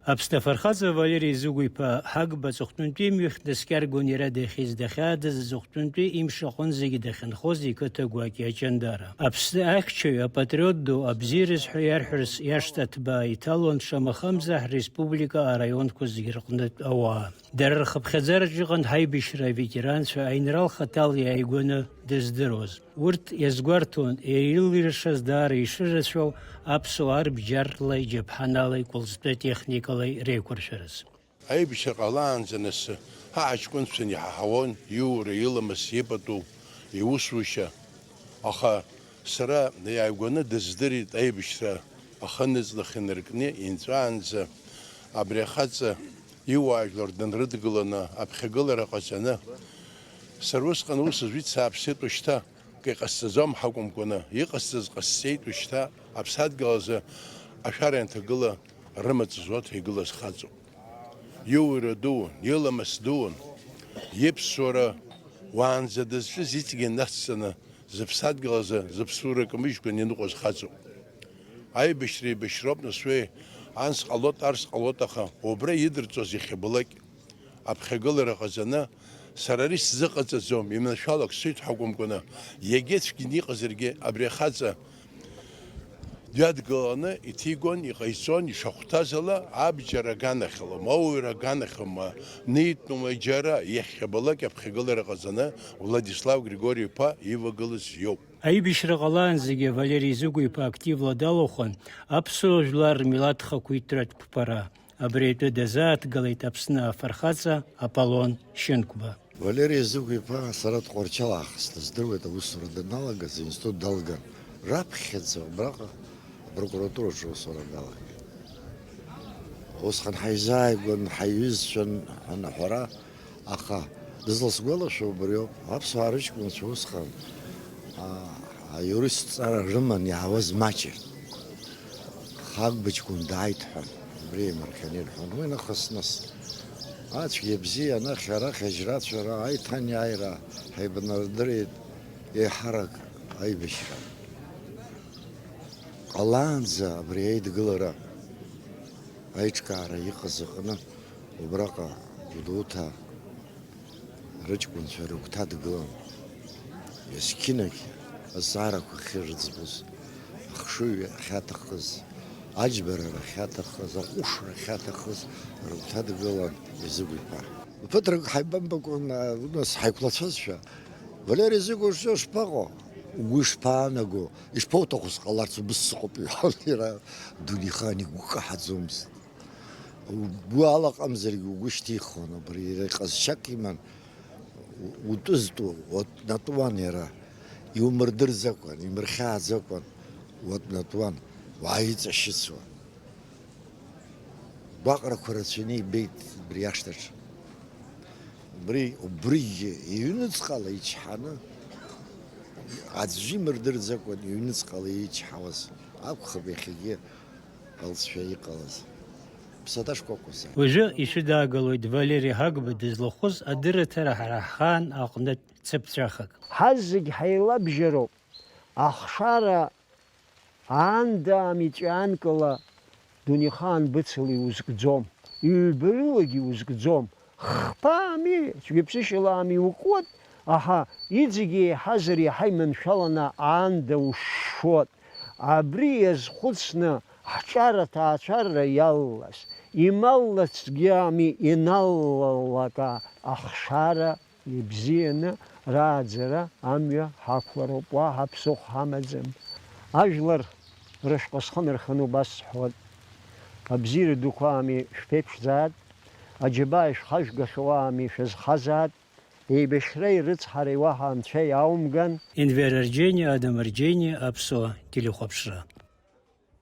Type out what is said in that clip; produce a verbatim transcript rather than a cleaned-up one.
Аԥсны афырхаҵа Валери Зыгә-иԥа Ҳагба аҵыхәтәантәи имҩахь днаскьаргон иара дахьиз, дахьаадыз аҵыхәтәантәи имш аҟынӡагьы дахьынхоз иқыҭа гәакьа Аҷандара. Аԥсны ахьчаҩ, апатриот ду, абзиараз ҳәа иарҳәарц иашҭа ҭбаа иҭалон, шамахамзар, ҳреспублика араионқәа зегьы рҟнытә ауаа. Дара рхыԥхьаӡараҿ иҟан ҳаибашьра аветеранцәа, аинрал хаҭала иааигәаны дыздыруаз. Урҭ иазгәарҭон, иара илиршаз даара ишырацәоу аԥсуаа рбџьарла, иџьаԥҳанала, икәалӡтәы техникала иреиқәыршәараз. Аибашьра ҟалаанӡа нас ҳаҷкәынцәан иҳаҳауан иура, иламыс, ипату, иусушьа. Аха сара иааигәаны дыздырит аибашьра ахы ныҵлахь инаркны инҵәаанӡа абри ахаҵа иуаажәлар дынрыдгыланы аԥхьагылара ҟаҵаны. Сара усҟан ус зҩит, сааԥсеит, ушьҭа акы иҟасҵаӡом ҳакәымкәаны, иҟасҵаз ҟасҵеит, ушьҭа аԥсадгьыл азы ашәара ианҭагыла рымаҵ зуаҭа игылаз хаҵоуп. Иура дуун, иламыс дуун, иԥсуара уаанӡа дызҿыз иҵегьы нацҵаны, зыԥсадгьыл азы зыԥсура кмыжькәа ианыҟәаз хаҵоуп. Аибашьра еибашьроуп, нас уи анс ҟалоит, арс ҟалоит, аха убра идырҵоз иахьабалак аԥхьагылара ҟаҵаны, сара ари сзыҟаҵаӡом, иманшәалак сыҩт ҳәа акәымкәаны, иагьа цәгьаны иҟазаргьы абри ахаҵа дҩадгыланы иҭигон, иҟаиҵон, ишахәҭаз ала, абџьар аганахьала, ма ауаҩра аганахьала, ма ниитәума џьара, иахьабалак аԥхьагылара ҟаҵаны Владислав Григори-иԥа ивагылаз иоуп. Аибашьра ҟалаанӡагьы Валери Зыгә-иԥа активла далахәын аԥсуа жәлар рмилаҭ хақәиҭратә қәԥара. Абри атәы дазааҭгылеит Аԥсны афырхаҵа Аполлон Шьынқәба. Валери Зыгә-иԥа сара Тҟәарчал аахыс дыздыруеит, аусура даналагаз, аинститут далган. Раԥхьаӡа абраҟа апрокуратураҿы аусура далагеит. Усҟан ҳаизааигәан, ҳаиҩызцәан анаҳәара, аха дызласгәалашәо убриоуп, аԥсуаа рыҷкәынцәа усҟан, а, аиуристҵара рыман иаауаз маҷын. Ҳагба ҷкәын дааит ҳәа, убри еимырхианы ирҳәон. Уи нахыс нас, ацәгьа-абзиа, анахь-арахь ажьрацәара, аиҭанеиааира ҳаибанардырит, еиҳарак аибашьра. Ҟалаанӡа абри аидгылара, аиҿкаара иҟаз аҟны, убраҟа Гәдоуҭа рыҷкәынцәа рыгәҭа дгылан. Есқьынагь азаарақәа ахьырӡбоз, ахшыҩ ахьаҭахыз, аџьбарара ахьаҭахыз, аҟәышра ахьаҭахыз рыгәҭа дгылан Езыгә-иԥа. Ԥыҭрак ҳаибамбакәан, а, нас ҳаиқәлацәазшәа, Валери Езыгә, ушьҭа шԥаҟоу? Угәы ишԥаанаго? Ишԥауҭаху сҟаларц, убыс сыҟоуп, иҳәон иара, дунеихаан игәы каҳаӡомызт. Угәы алаҟамзаргьы угәы шьҭихуан, убри иара иҟазшьак иман, у-, утәызтәу, уатәнатәуан иара, иумырдырӡакәан, имырхьааӡакәан, уатәнатәуан, уааиҵашьыцуан. Гәаҟрақәа рацәаны ибеит убри ашҭаҿы. Убри, убригьы иҩныҵҟала ичҳаны, аӡәы имырдырӡакәан иҩныҵҟала ичҳауаз акәхап иахьагьы алҵшәа иҟалаз. Ԥсаҭа шкәакәазаап. Уажәы ишәыдаагалоит Валери Ҳагба дызлахәыз адырраҭара ҳара ҳхаан аҟнытә цыԥҵәахак. Ҳазегь ҳаилабжьароуп, ахшара аанда ами ҵәҩанкыла дунеихаан быцала иузкӡом, ҩба рылагьы иузкӡом, хԥа ами, цәгьаԥсышьала ами иукуеит, аха иҵегь еиҳазар еиҳа иманшәаланы аанда ушшуеит. Абри иазхәыцны ҳҿар аҭаацәарра иалалаз, ималлацгьы ами иналалака ахшара ибзианы рааӡара амҩа ҳақәлароуп, уаҳа ԥсыхәа ҳамаӡам. Ажәлар рышҟа схы нарханы убас сҳәоит, абзиара дуқәа ами шәԥеиԥшзааит, аџьабаа ишәхажәгахьоу ами шәазхазааит, еибашьреи рыцҳареи уаҳа анцәа иаумган. Енвер Арџьениа, Адам Арџьениа, Аԥсуа телехәаԥшра.